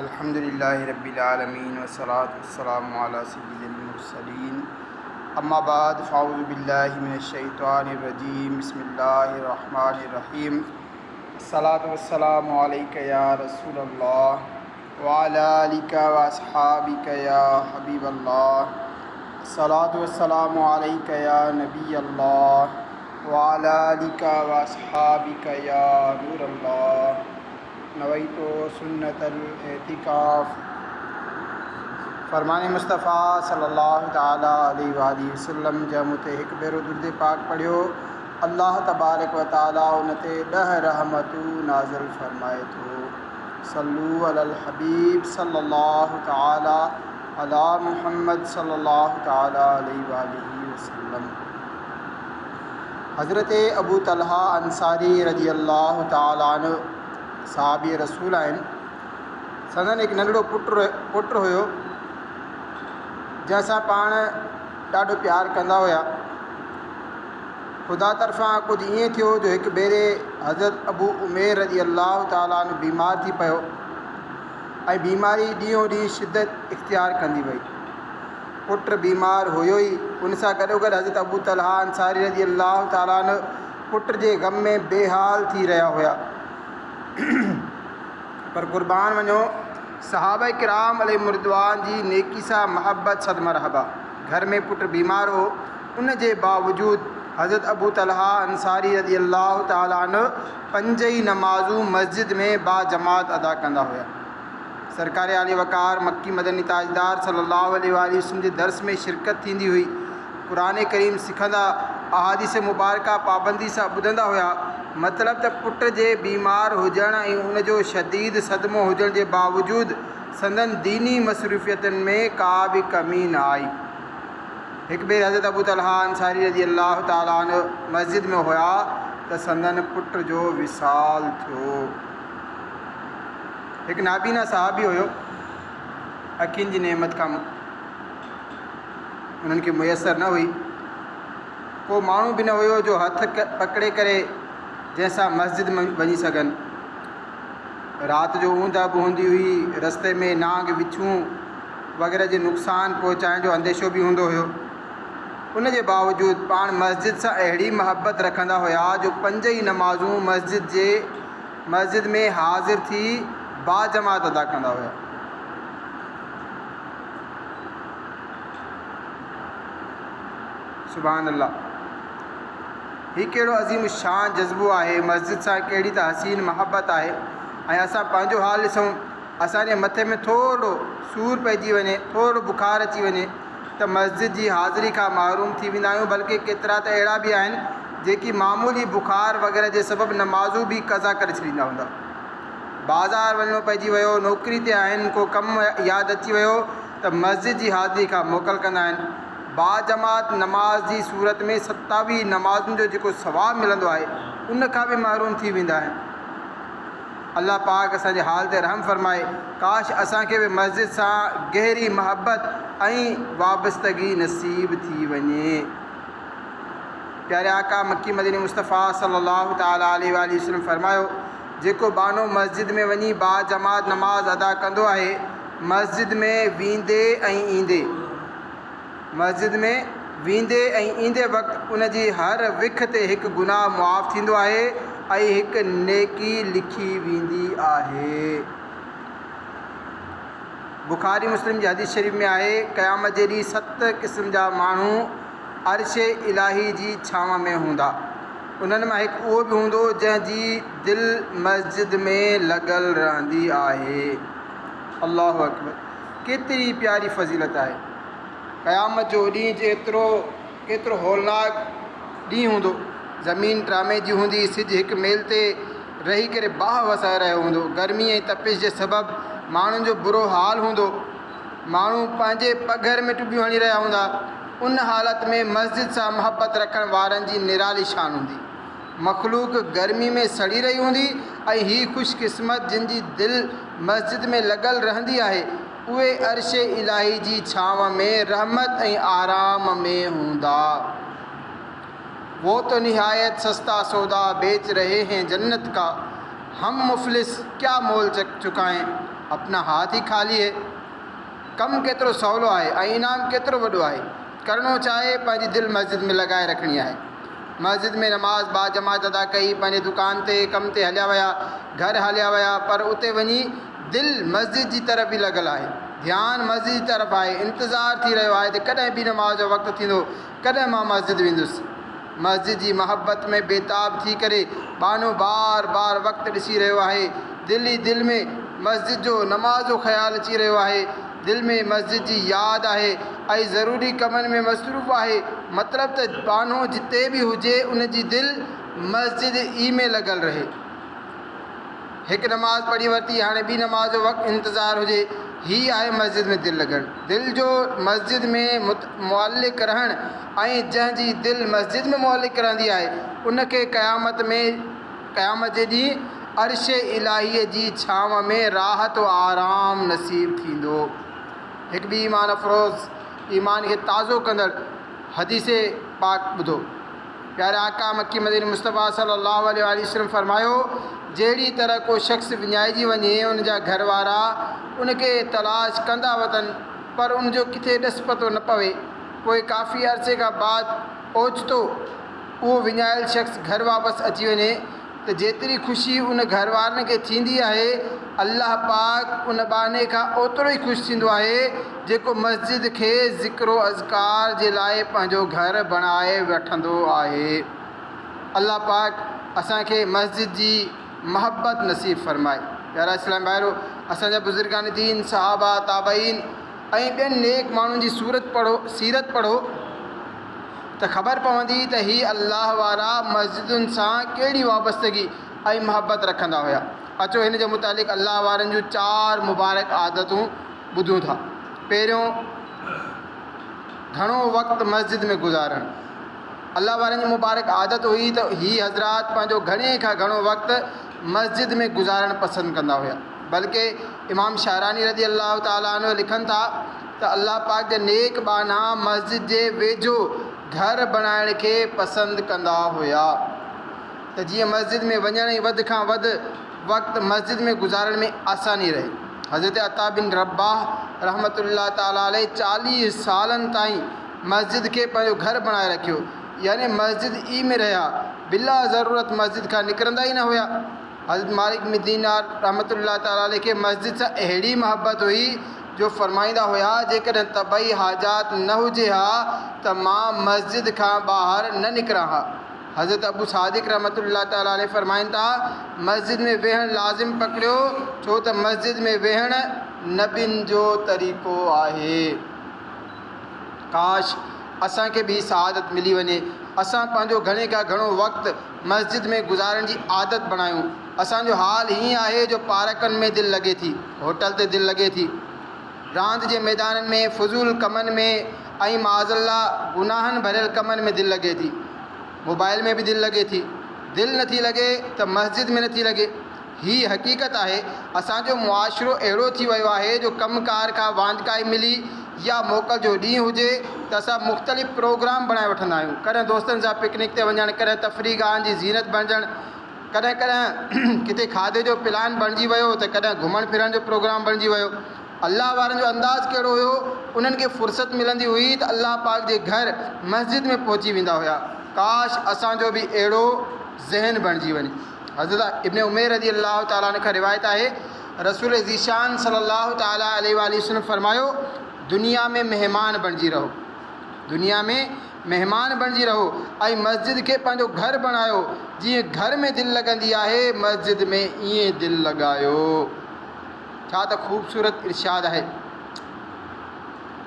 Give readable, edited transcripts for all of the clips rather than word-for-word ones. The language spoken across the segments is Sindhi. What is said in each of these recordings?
الحمد لله رب العالمين والصلاة والسلام على سيد المرسلين اما بعد فاعوذ بالله من الشيطان الرجيم بسم الله الرحمن الرحيم الصلاة والسلام عليك يا رسول الله وعلى آلك واصحابك يا حبيب الله الصلاة والسلام عليك يا نبي الله وعلى آلك واصحابك يا نور الله نويت سنة الاعتڪاف فرمان مصطفيٰ صلي الله تعالٰي عليه واٰله وسلم جنهن مون تي هڪ ڀيرو درود پاڪ پڙهيو الله تبارڪ و تعالٰي ان تي ڏهه رحمتون نازل فرمائي ٿو صلو علي الحبيب صلي الله تعالٰي علي محمد صلي الله تعالٰي عليه واٰله وسلم. حضرت ابو طلحه انصاري رضي الله تعالٰي عنه صحابي رسول آهن. سندن هڪ ننڍڙو پٽ پٽ هيو جنهن سان پاڻ ڏاڍو پيار ڪندا هيا. خدا طرفان ڪجهه ائين ٿيو جو هڪ ڀيري حضرت ابو عمير رضي الله تعالٰي عنه بيمار ٿي پيو ۽ بيماري ڏينهون ڏينهن شدت اختيار ڪندي وئي. پٽ بيمار هيو ئي، ان سان گڏوگڏ حضرت ابو طلحه انصاري رضي الله تعالٰي عنه پٽ جي غم ۾ بي حال ٿي رهيا هيا. پر قربان وڃو صحابه ڪرام عليهم الرضوان جي نيڪي سان محبت صد مرحبا. گهر ۾ پٽ بيمار هو، ان جي باوجود حضرت ابو طلحه انصاري رضي الله تعالٰي عنه پنج ئي نمازون مسجد ۾ باجماعت ادا ڪندا هيا. سرڪار عالي وقار مڪي مدني تاجدار صلّي اللّٰه عليه واٰله وسلّم جي درس ۾ شرڪت ٿيندي هئي. قرآن ڪريم سکندا، احاديث مبارڪه پابندي سان ٻڌندا هيا. مطلب ته پٽ جي بيمار هجڻ ۽ ان جو شديد صدمو هجڻ جي باوجود سندن ديني مصروفيتن ۾ ڪا به ڪمي نه آئي. هڪ ڀيري حضرت ابو طلحه انصاري رضي الله تعالٰي عنه مسجد ۾ هيا ته سندن پٽ جو وصال ٿيو. هڪ نابينا صحابي هيو، اکين جي نعمت کان انهن کي ميسر نه هئي. ڪو ماڻهو به نه هيو جو هٿ پڪڙي ڪري جنهن سان مسجد ۾ وڃي سگهن. رات جو اوندهه به هوندي هئي، رستي ۾ نانگ، وڇون وغيره جي نقصان پهچائڻ جو انديشو به هوندو هيو. ان جي باوجود پاڻ مسجد سان اهڙي محبت رکندا هيا جو پنج ئي نمازون مسجد جي مسجد ۾ حاضر ٿي باجماعت ادا ڪندا هيا. سبحان الله هي ڪهڙو عظيم الشان جذبو آهي مسجد سان ڪهڙي ته حسين محبت آهي ۽ اسان پنهنجو حال ڏسون اسان جي مٿي ۾ ٿورڙو سور پئجي وڃي ٿورڙو بخار اچي وڃي ته مسجد جي حاضري کان محروم ٿي ويندا آهيون بلڪه ڪيترا ته اهڙا به آهن جيڪي معمولي بخار وغيره جي سبب نمازون به قضا ڪري ڇڏيندا هوندا. بازار وڃڻو پئجي ويو، نوڪري تي آهن، ڪو ڪم ياد اچي ويو ته مسجد جي حاضري کان موڪل ڪندا آهن. باجماعت نماز جي صورت ۾ ستاويهه نمازن جو جيڪو ثواب ملندو آهي ان کان به محروم ٿي ويندا آهن. الله پاڪ اسان جي حال تي رحم فرمائي ڪاش اسان کي به مسجد سان گهري محبت ۽ وابستگي نصيب ٿي وڃي. پياري آقا مڪي مدني مصطفيٰ صلي الله تعالٰي عليه واٰله وسلم فرمايو جيڪو ٻانهو مسجد ۾ وڃي باجماعت نماز ادا ڪندو آهي مسجد ۾ ويندي ۽ ايندي مسجد ۾ ويندي ۽ ايندي وقت ان جي هر وک تي هڪ گناهه معاف ٿيندو آهي ۽ هڪ نيڪي لکي ويندي آهي. بخاري مسلم جي حديث شريف ۾ آهي، قيامت جي ڏينهن ست قسم جا ماڻهو عرش الاهي جي ڇانو ۾ هوندا. انهن مان هڪ اهو به هوندو جنهن جي دل مسجد ۾ لڳل رهندي آهي. الله اڪبر! ڪيتري پياري فضيلت آهي. قيامت جو ڏينهن جيترو ڪيترو هولناڪ ڏينهن هوندو. زمين ٽرامي جي هوندي، سج هڪ ميل تي رهي ڪري باهه وسائي رهيو هوندو. گرمي ۽ تپش جي سبب ماڻهن جو برو حال هوندو. ماڻهو پنهنجي پگهر ۾ ٽٻيون هڻي رهيا هوندا. ان حالت ۾ مسجد سان محبت رکڻ وارن جي نرالي شان هوندي. مخلوق گرمي ۾ سڙي رهي هوندي ۽ هي خوش قسمت جن جي دل مسجد ۾ لڳل رهندي آهي، اهي عرش الاهي جي ڇانو ۾ رحمت ۽ آرام ۾ هوندا. وو تو نهايت سستا سودا بيچ رهي هين جنت ڪا، هم مفلس ڪيا مول چڪائين. اپنا هاٿ ئي خالي هي. ڪم ڪيترو سولو آهي ۽ انعام ڪيترو وڏو آهي. ڪرڻو ڇا آهي؟ پنهنجي دل مسجد ۾ لڳائي رکڻي آهي. مسجد ۾ نماز باجماعت ادا ڪئي، پنهنجي دڪان تي ڪم تي هليا ويا، گهر هليا ويا، پر اتي وڃي دل مسجد جي طرف ئي لڳل آهي. ڌيان مسجد جي طرف آهي، انتظار ٿي رهيو آهي ته ڪڏهن ٻي نماز جو وقت ٿيندو، ڪڏهن مان مسجد ويندس. مسجد جي محبت ۾ بيتاب ٿي ڪري ٻانهو بار بار وقت ڏسي رهيو آهي. دل ئي دل ۾ مسجد جو، نماز جو خيال اچي رهيو آهي. دل ۾ مسجد جي ياد آهي ۽ ضروري ڪمن ۾ مصروف آهي. مطلب ته ٻانهو جتي به هجي ان جي دل مسجد ئي ۾ لڳل رهي. هڪ نماز پڙهي ورتي هاڻي ٻي نماز جو وقت انتظار هجي هي آهي مسجد ۾ دل لڳڻ دل جو مسجد ۾ معلق رهڻ ۽ جنهن جي دل مسجد ۾ معلق رهندي آهي ان کي قيامت ۾ قيامت جي ڏينهن عرش الاهي جي ڇانو ۾ راحت و آرام نصيب ٿيندو. هڪ ٻي ايمان افروز ايمان کي تازو ڪندڙ حديث پاڪ ٻڌو. پياري آقا مڪي مدني مصطفيٰ صلّي اللّٰه عليه واٰله وسلّم فرمايو، جهڙي طرح ڪو شخص وڃائجي وڃي ان جا گهر وارا ان کي تلاش ڪندا وتن پر ان جو ڪٿي ڏس پتو نه پوي پوء ڪافي عرصي کان بعد اوچتو اهو وڃايل شخص گهر واپس اچي وڃي ته جيتري خوشي ان گهر وارن کي ٿيندي آهي الله پاڪ ان ٻانهي کان اوترو ئي خوش ٿيندو آهي جيڪو مسجد کي ذڪر و اذڪار جي لاء پنهنجو گهر بڻائي وٺندو آهي. الله پاڪ اسان کي مسجد جي محبت نصيب فرمائي. پيارا اسلامي ڀائرو! اسان جا بزرگان دين، صحابه، تابعين ۽ ٻين نيڪ ماڻهن جي صورت پڙهو، سيرت پڙهو ته خبر پوندي ته هي الله وارا مسجدن سان ڪهڙي وابستگي ۽ محبت رکندا هيا. اچو هن جي متعلق الله وارن جون چار مبارڪ عادتون ٻڌون ٿا. پهريون، گهڻو وقت مسجد ۾ گذارڻ. الله وارن جي مبارڪ عادت هئي ته هي حضرات پنهنجو گهڻي کان گهڻو وقت مسجد ۾ گذارڻ پسند ڪندا هيا. بلڪه امام شعراني رضي الله تعالٰي عنه لکن ٿا ته الله پاڪ جا نيڪ ٻانها مسجد جي ويجهو گهر بڻائڻ کي پسند ڪندا هيا ته جيئن مسجد ۾ وڃڻ ۽ وڌ کان وڌ وقت مسجد ۾ گذارڻ ۾ آساني رهي. حضرت عطا بن رباح رحمة الله تعالٰي عليه 40 سالن تائين مسجد کي پنهنجو گهر بڻائي رکيو يعني مسجد ئي ۾ رهيا بلا ضرورت مسجد کان نڪرندا ئي نه هيا. حضرت مالڪ بن دينار رحمة الله تعالٰي عليه کي مسجد سان اهڙي محبت هئي جو فرمائيندا هيا جيڪڏهن طبعي حاجات نه هجي ها ته مان مسجد کان ٻاهر نه نڪران ها. حضرت ابو صادق رحمة الله تعالٰي عليه فرمائن ٿا مسجد ۾ ويهڻ لازم پڪڙيو ڇو ته مسجد ۾ ويهڻ نبين جو طريقو آهي. ڪاش اسان کي به هي سعادت ملي وڃي اسان پنهنجو گهڻي کان گهڻو وقت مسجد ۾ گذارڻ جي عادت بڻايون. اسان جو حال هيئن آهي جو پارڪن ۾ دل لڳي ٿي، هوٽل تي دل لڳي ٿي، راند جي ميدانن ۾، فضول ڪمن ۾ ۽ معاذ الله گناهن ڀريل ڪمن ۾ دل لڳي ٿي، موبائل ۾ به دل لڳي ٿي، دل نٿي لڳي ته مسجد ۾ نٿي لڳي. هي حقيقت آهي. اسان جو معاشرو اهڙو ٿي ويو آهي جو ڪم ڪار کان واندڪائي ملي يا موڪل جو ڏينهن هجي ته اسان مختلف پروگرام بڻائي وٺندا آهيون. ڪڏهن دوستن سان پڪنڪ تي وڃڻ، ڪڏهن تفريح گاهن جي زينت بڻجڻ، ڪڏهن ڪڏهن ڪٿي کاڌي جو پلان بڻجي ويو ته ڪڏهن گهمڻ ڦرڻ جو پروگرام بڻجي ويو. الله وارن جو انداز ڪهڙو هيو، انهن کي فرصت ملندي هئي ته الله پاڪ جي گهر مسجد ۾ پهچي ويندا هيا. ڪاش اسان جو به اهڙو ذهن بڻجي وڃي. حضرت ابن عمير رضي الله تعالٰي عنه کان روايت آهي، رسول ذيشان صلي الله تعالٰي عليه واٰله وسلم فرمايو، دنيا ۾ مهمان بڻجي رهو، دنيا ۾ مهمان بڻجي رهو ۽ مسجد کي پنهنجو گهر بڻايو، جيئن گهر ۾ دل لڳندي آهي مسجد ۾ ائين دل لڳايو. ڇا ته خوبصورت ارشاد آهي.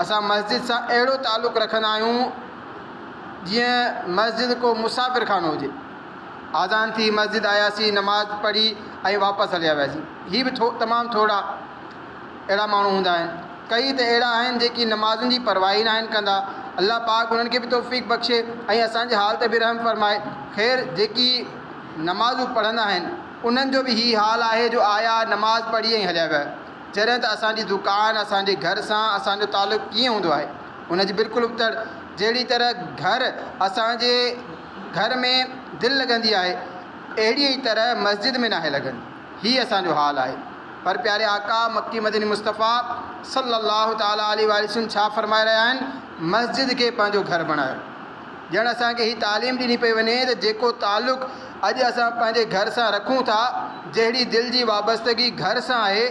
اسان مسجد سان اهڙو تعلق رکندا آهيون جيئن مسجد ڪو مسافر خانو هجي. آذان ٿي مسجد آياسين نماز پڙهي ۽ واپس هليا وياسين. هي به تمام ٿورا اهڙا ماڻهو هوندا آهن. ڪئي ته اهڙا آهن جيڪي نمازن جي پرواهه ئي ناهن ڪندا. الله پاڪ انهن کي به توفيق بخشي ۽ اسان جي حال تي به رحم فرمائي. خير جيڪي نمازون پڙهندا آهن انهن جو به هي حال آهي جو آيا نماز پڙهي ۽ هليا ويا. جڏهن ته اسان جي دڪان اسان جي گهر سان اسان جو تعلق ڪيئن هوندو آهي ان جي بلڪل ابتڙ جهڙي طرح گهر اسان جي گهر ۾ دل لڳندي آهي اهڙي ئي طرح مسجد ۾ ناهي لڳندي. هي اسان جو حال آهي. پر پياري آقا مڪي مدني مصطفيٰ صلّي الله تعالٰي عليه واٰله وسلّم ڇا فرمائي رهيا آهن؟ مسجد کي پنهنجو گهر بڻايو. ڄڻ اسان کي هي تعليم ڏني پئي وڃي ته جيڪو تعلق اڄ اسان پنهنجي گهر سان رکون ٿا، جهڙي دل جي وابستگي گهر سان آهي،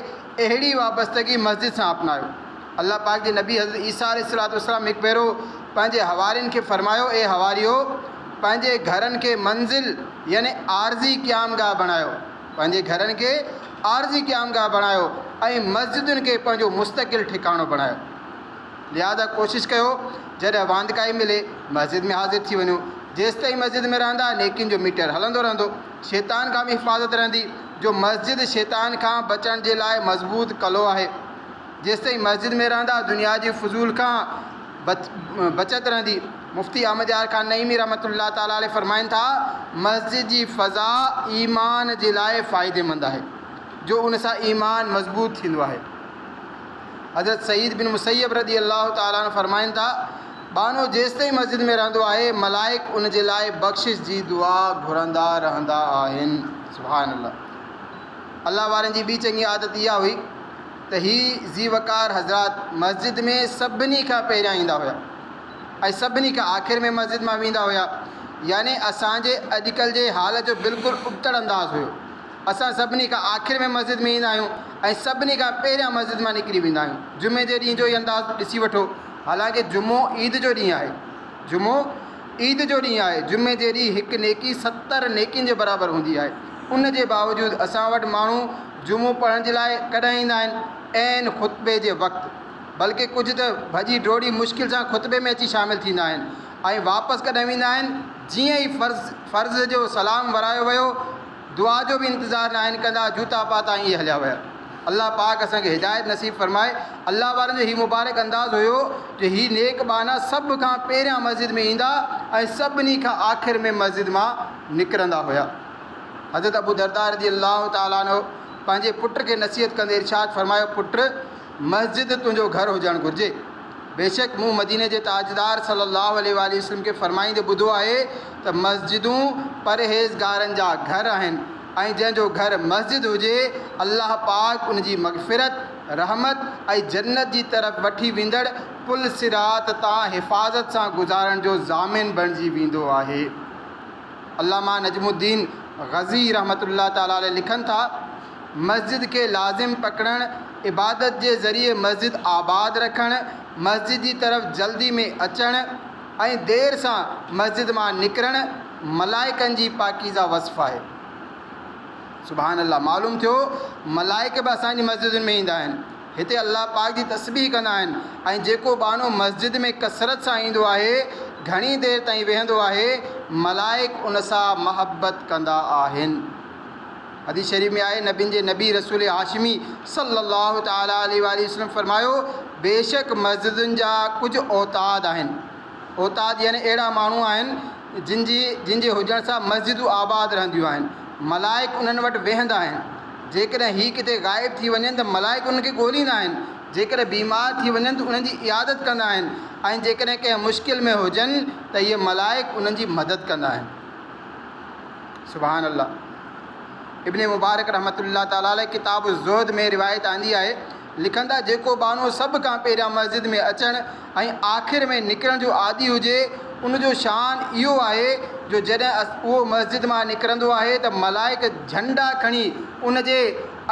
اهڙي وابستگي مسجد سان اپنايو. الله پاڪ جي نبي حضرت عيسيٰ عليه الصلوة والسلام هڪ ڀيرو پنهنجي حوارين کي فرمايو، اي حواريو! پنهنجي گهرن کي منزل يعني عارضي قيامگاهه بڻايو. پنهنجي گهرن کي عارضي قيامگاهه بڻايو ۽ مسجدن کي پنهنجو مستقل ٺڪاڻو بڻايو. لهٰذا ڪوشش ڪيو جڏهن واندڪائي ملي مسجد ۾ حاضر ٿي وڃو. جيستائين مسجد ۾ رهندا نيڪين جو ميٽر هلندو رهندو. شيطان کان به حفاظت رهندي جو مسجد شيطان کان بچڻ جي لاء مضبوط قلعو آهي. جيستائين مسجد ۾ رهندا دنيا جي فضول کان بچت رهندي. مفتي احمد يار خان نعيمي رحمة الله تعالٰي عليه فرمائن ٿا، مسجد جي فضا ايمان جي لاء فائديمند آهي، جو ان سان ايمان مضبوط ٿيندو آهي. حضرت سعيد بن مسيب رضي الله تعالٰي عنه فرمائن ٿا، ٻانهو جيستائين مسجد ۾ رهندو آهي، ملائڪ ان جي لاء بخشش جي دعا گهرندا رهندا آهن. سبحان الله! الله وارن جي ٻي چڱي عادت اها هئي ته هي ذي وقار حضرات مسجد ۾ سڀني کان پهريان ايندا هيا. ۽ سڀني کان آخر ۾ مسجد مان ويندا هيا يعني اسان جي اڄڪلهه جي حال جو بلڪل ابتڙ انداز هيو. اسان سڀني کان آخر ۾ مسجد ۾ ايندا آهيون ۽ سڀني کان پهريان مسجد مان نڪري ويندا آهيون. جمعي جي ڏينهن جو ئي انداز ڏسي وٺو. حالانڪه جمعو عيد جو ڏينهن آهي. جمعو عيد جو ڏينهن آهي. جمعي جي ڏينهن هڪ نيڪي 70 نيڪين جي برابر هوندي آهي. ان جي باوجود اسان وٽ ماڻهو جمعو پڙهڻ جي لاء ڪڏهن ايندا آهن؟ عين خطبي جي وقت. بلڪه ڪجهه ته ڀڄي ڊوڙي مشڪل سان خطبي ۾ اچي شامل ٿيندا آهن ۽ واپس ڪڏهن ويندا آهن، جيئن ئي فرض فرض جو سلام ورايو ويو، دعا جو به انتظار ناهن ڪندا، جوتا پاتا ۽ اهي هليا ويا. الله پاڪ اسان کي هدايت نصيب فرمائي. الله وارن جو هي مبارڪ انداز هيو جو هي نيڪ ٻانها سڀ کان پهريان مسجد ۾ ايندا ۽ سڀني کان آخر ۾ مسجد مان نڪرندا هيا. حضرت ابو درداء رضي الله تعالٰي عنه پنهنجي پٽ کي نصيحت ڪندي ارشاد فرمايو، پٽ! مسجد تنهنجو گهر هجڻ گهرجي. بيشڪ مون مديني جي تاجدار صلّي اللّٰه عليه واٰله وسلّم کي فرمائيندي ٻڌو آهي ته مسجدون پرهيزگارن جا گهر آهن ۽ جنهن جو گهر مسجد هجي الله پاڪ ان جي مغفرت، رحمت ۽ جنت جي طرف وٺي ويندڙ پل صراط تان حفاظت سان گذارڻ جو ضامن بڻجي ويندو آهي. علامه نجم الدين غزي رحمة الله تعالٰي عليه لکن ٿا، مسجد کي لازم پڪڙڻ، عبادت جي ذريعي مسجد آباد رکڻ، مسجد جي طرف جلدي ۾ اچڻ ۽ دير سان مسجد مان نڪرڻ ملائڪن جي پاڪيزه وصف آهي. سبحان الله معلوم ٿيو ملائڪ به اسان جي مسجدن ۾ ايندا آهن هتي الله پاڪ جي تسبيح ڪندا آهن ۽ جيڪو ٻانهو مسجد ۾ ڪثرت سان ايندو آهي گهڻي دير تائين ويهندو آهي ملائڪ ان سان محبت ڪندا آهن. حديث شريف ۾ آهي، نبين جي نبي رسول هاشمي صلّي الله تعالٰي عليه واٰله وسلّم فرمايو، بيشڪ مسجدن جا ڪجهه اوتاد آهن، اوتاد يعني اهڙا ماڻهو آهن جن جي جن جي هجڻ سان مسجدون آباد رهنديون آهن، ملائڪ انهن وٽ ويهندا آهن، جيڪڏهن هي ڪٿي غائب ٿي وڃن ته ملائڪ انهن کي ڳوليندا آهن، جيڪڏهن بيمار ٿي وڃن ته انهن جي عيادت ڪندا آهن ۽ جيڪڏهن ڪنهن مشڪل ۾ هجن ته اهي ملائڪ انهن جي مدد ڪندا آهن. سبحان الله ابن مبارڪ رحمة الله تعالٰي عليه ڪتاب الزهد ۾ روايت آندي آهي لکن ٿا جيڪو ٻانهو سڀ کان پهريان مسجد ۾ اچڻ ۽ آخر ۾ نڪرڻ جو عادي هجي ان جو شان اهو آهي جو جڏهن اهو مسجد مان نڪرندو آهي ته ملائڪ جهنڊا کڻي ان جي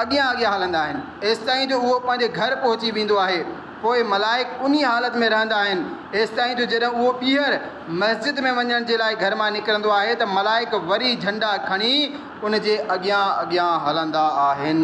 اڳيان اڳيان هلندا آهن ايستائين جو اهو پنهنجي گهر پهچي ويندو آهي پوء ملائڪ انهيء حالت ۾ رهندا آهن، ايستائين جو جڏهن اهو ٻيهر مسجد ۾ وڃڻ جي لاء گهر مان نڪرندو آهي ته ملائڪ وري جهنڊا کڻي ان جي اڳيان اڳيان هلندا آهن.